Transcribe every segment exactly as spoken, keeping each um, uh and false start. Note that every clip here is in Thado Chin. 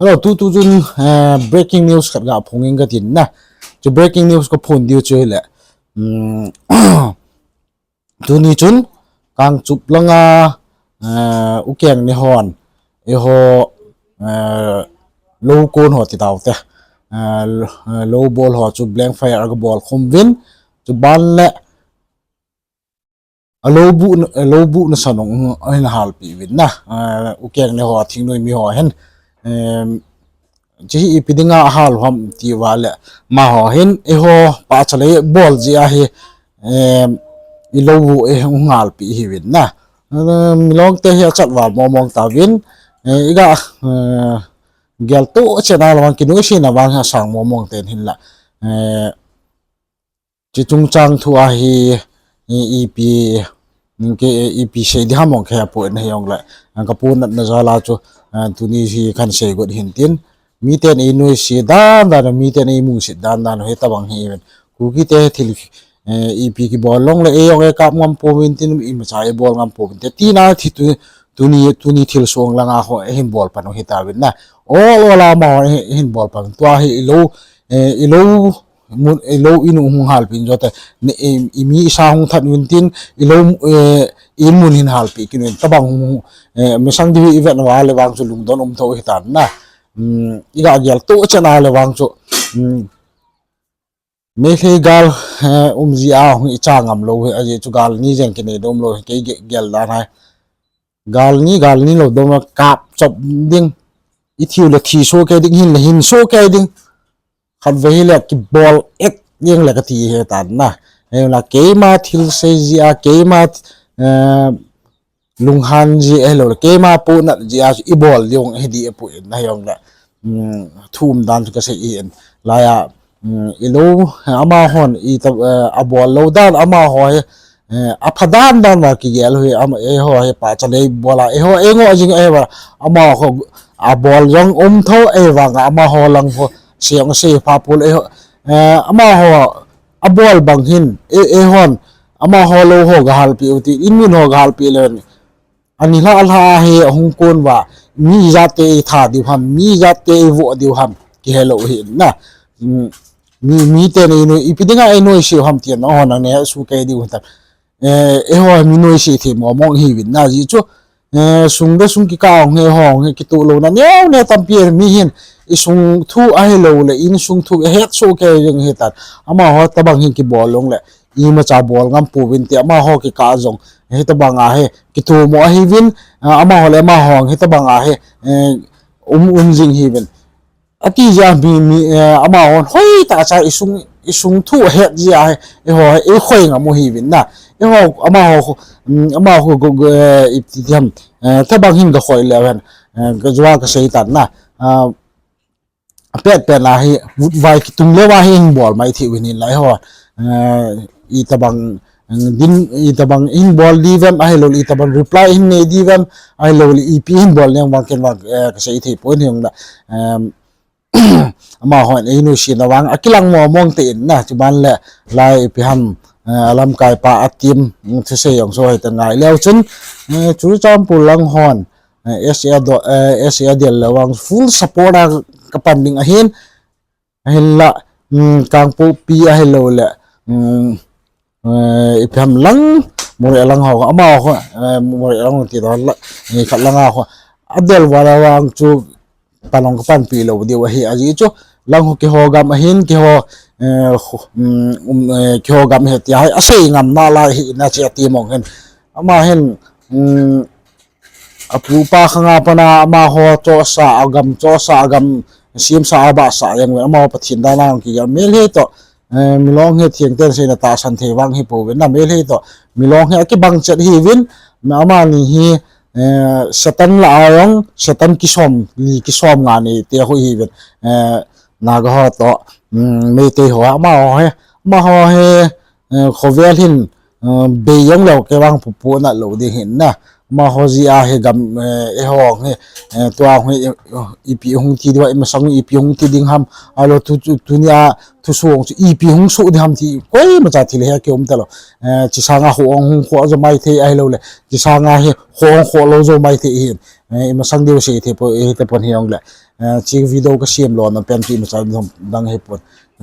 Hello, tutu chun, eh, breaking news khat ga phong ing katin na. Chu breaking news kaphon diu chu hile. Um, tuni chun, Kangchup langa, eh, U Keng ni hon, eiho, eh, lou kon ho ti tau te. Eh, lou bol ho chu blank fire aga bol khum vin. Chu ban le, alou bu, alou bu na sanong, ahin halpi vin na. Eh, U Keng ni ho, thingnoi mi ho hin. Em, chi hi ipi dinga ahal ham ti va le. Amaho hin, eiho, pachalei bol ji ahi. Em, ilou bu, eh, hung halpi hi vin na. Eh, milong te hi achat va momong ta vin. Eh, iga, eh, gel to chena la vang kinu si na vang ha sang momong ten hin la. Eh, Chi chungchang thu ahi, i, ipi, ke, ipi sei di ham ong khe apo na hi ong le. Ang kapo natna jala chu, ah, tuni hi kan sei got hin tin. Mi ten i nuisi dan dan, mi ten i musit dan dan, hi tabang hi ven. Kuki te thil, eh, ipi kibol long le, e ong e kap ngam po vin tin, imacha e bol ngam po vin te. Tina thi tu, tuni, tuni thil song langa ho, e hin bol pan hi ta vin na. O, o la ma ho, e hin bol pan. Tua hi ilou, eh, ilou, mun, ilou inu hung halpi in jote, ne, i, imi isa hung that vin tin, ilou, eh, in mun hin halpi kin vin, tabang hung, eh, misang divi ivet na va le vang chu lungdon um tho hi tan na. Um, iga gel to chena le vang chu, um, Meitei gal, eh, um ji a hung icha ngam lou hi, aji chu gal ni jeng kinei dom lou hi, kei ge-, gel dan hai. Gal ni, gal ni lou dom kap chop ding. I thiu le thi so kei ding, hin le hin so kei ding. Khat ve hi le kibol ek ding le kati hi tan na. He la keima thil sei ji a, keima, eh, lunghan ji e lo le, keima pu na ji a, i bol ding he di e pu na hi ong le. Um, thum dan chu ka sei in. La ya, um, ilou, amahon, i ta, eh, a bol lou dan, amaho he, Eh, apha dan dan va kigel hui, ama, eiho hi pachalei bola, eiho, eingo jing eiho, amaho, abol jong um tho, eivang, amaho lang ho, siang sei pha pul, eiho, eh, amaho, abol bang hin, e, eihon, amaho lou ho ga halpi uti, in mun ho ga halpi le, ani la la hi hung kon va, mi jat te i tha diu ham, mi jat te i vo diu ham, kihe lou hi na. Mm, mi, mi te nei noi, ipi dinga ei noise u ham tia, nangho nang ne su kei diu hi ta. Eh, eiho mi noise thei momong hi vin na ji chu. Eh, sung le sung kikah hong he hong he kitoh louna neo neo tampi mi hin i sung thu ahi lou le in sung thu het so kei jeng hi tan. Amaho tabang hin kibol long le imacha bol ngam pu vin ti amaho kikah jong hi tabang a hi kitoh mo ahi vin, ah, amaho le amaho hi tabang a hi, eh, um, um jing hi vin. Ati jia mi, mi, eh, amahon hoi ta cha i sung, i sung thu het jia he, eiho, ei khoi ngam u hi vin na. Eiho, amaho, mm, amaho go, go, eh, iti diam, eh, tabang hin ga khoi le hen, eh, ga jua ka sei tan na. Ah, pet pet la hi, vut vai kitung le va hi hin bol mai thi vin hin la eiho. Eh, i tabang, mm, din, i tabang hin bol di vem, ahi lo i tabang reply hin nei di vem, ahi lo ipi hin bol neng vang ken vang, eh, ka sei thei pon hi ong la. Em, Amahon ei nuisatna vang akilang momong te in na, chuban le lai ipi ham, eh, alamkai pa a team, mm, thusei jong so hita ngai leu chun, eh, Churachandpur lang hon, eh, S A do, eh, S A del le vang full support a ka pan ding ahin, ahin la, mm, Kangpokpi ahi lo le, mm, eh, ipi ham lang, Moreh lang ho, amaho, eh, Moreh lang ti do la, eh, khat lang a ho. Adel vala vang chu panong ka panpi lo diu ahi, aji chu lang ho kiho gam ahin, kiho, eh, um, eh, kiho gam he ti ahi, asei ngam na lai hi na che ti mong hen. Ama hen, um, apu pa khanga pana amaho chosa, agam chosa, agam siamsa, abahsa jeng ve, amaho Pathen dan a hung kigel mel he to, eh, milong he thiang ten seina tahsan thei vang hi pou vin, na mel he to, milong he akibang chet hi vin, na amani hi, eh, Satan la a jong, Satan kisom li kisom nga ni te ho hi vin, eh, Naga ho to, um, Meitei ho, amaho he, amaho he, eh, khovel hin, eh, bei jong lou kei vang pupu na lo ding hin na. Amaho ji a he gam, eh, eiho he, eh, tua he, eh, ipi hung ti diu, imasang ipi hung ti ding ham, alo tu, tu, tunia, thusong chu ipi hung so ding ham ti, koima cha thil he ke um ta lo. Eh, chi sanga ho hung kho jo mai thei ahi lo le, chi sanga he ho hung kho lo jo mai thei hin. Eh, imasang diu sei thei poi, eh, hita pon hijongle. Eh, chi video kasem lona pen chu imacha dang hipon.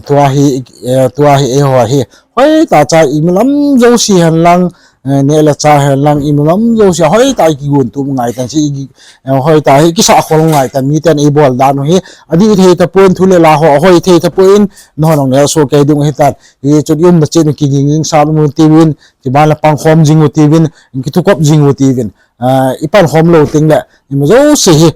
Tua hi, eh, tua hi, eh, ho hi. Hoitah cha imalam jouse henlang, eh, neh le chah henlang, imalam jouse, hoitah kigon tum ngai tan chi, eh, hoitah hi kisah khol ngai tan, miten eibol dan u hi. Adih thei tapon thu le la ho, hoi thei tapon, nahon nong neh soh kei ding u hitan. Hichun iumna chet u kiging jing sah u tiuvin, chiban le pangkhom jing u tiuvin, kithukop jing u tiuvin. Ah, ipankhom lou tengle, ima jouse hi,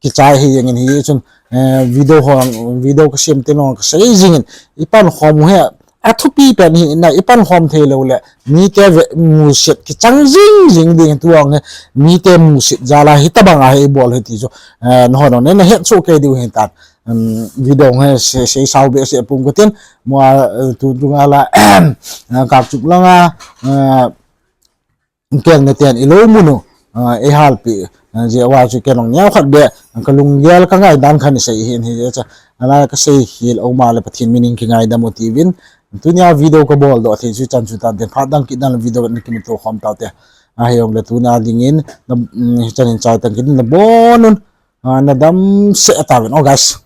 kichai hi jengin hichun, eh, video ho, video kasem teng jong kasei jingin, ipankhom u hi, athupi pen hi na, ipankhom thei loule, mite ve, musit kichang jing jing ding tua hi, mite musit jal a hitobang a hi ibol hi ti chu, eh, nahon nong neh nahet soh kei diu hitan, um, video hi sei, sei sao behseh pum katin, mo a, eh, tu, tu nga la, eh, Kapchuk langa, eh, keng na ten ilou mun u, ah, eihalpeh, ah, jeh a chu ken jong neokhat beh, kalunggel kangai dan khat isei hin hiche, ala kasei khel uma le Pathen min in kingaidam u tiuvin, tunia video kabol doh thei chu chan chu tan ten phat dang kit dan video nakimuto khom taute, ahijongle tunia dingin, na, um, hichan hin chai tan kit in nabon un, ah, nadam seh tauvin, oh guys.